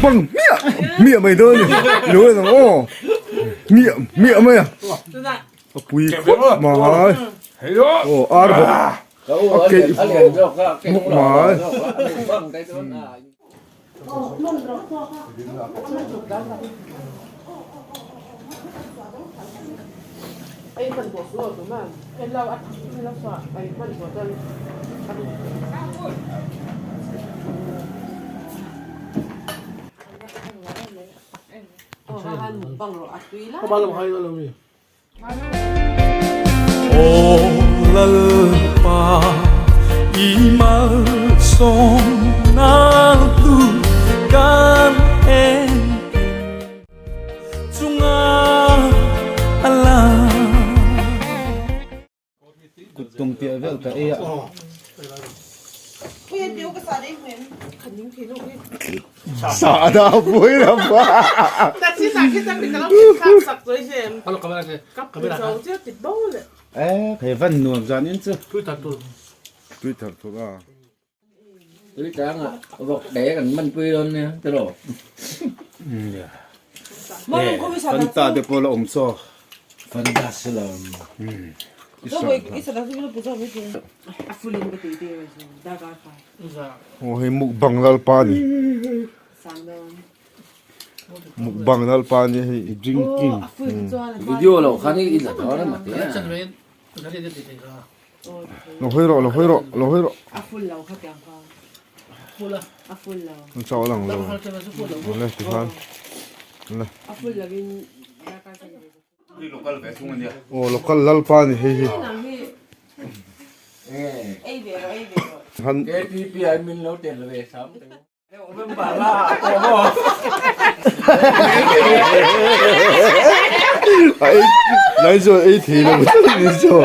Mukbang hmiah hmiah mai dawn a ni. Lo en ang aw. Hmiah hmiah mai a. A pui khawp mai. Aw ar bawk. A keih bawk mai. Aw Lalpa i malsawmna hlu kan engkim chunga a lang. Kut tum piah vel ka ei a. Sa da pui la pa. Eh, hei van nuam zan in chu. Tui thar thur a. Tui tang a vawk te kan man pui dawn nia ti rawh. Fanta te pawh la awm chaw. Fanta si lo. Aw hei mukbang lalpa ni. Mukbang lalpa ni hei drinking. Video lo khan i la dawn a mate a. Lo hawi rawh, lo hawi rawh, lo hawi rawh. An chau lang lo. Le ti khan. Le. Aw local lalpa ni hei hi. Han KTP ai min lo tel ve sam. Nai chu ei thei lo ni chu.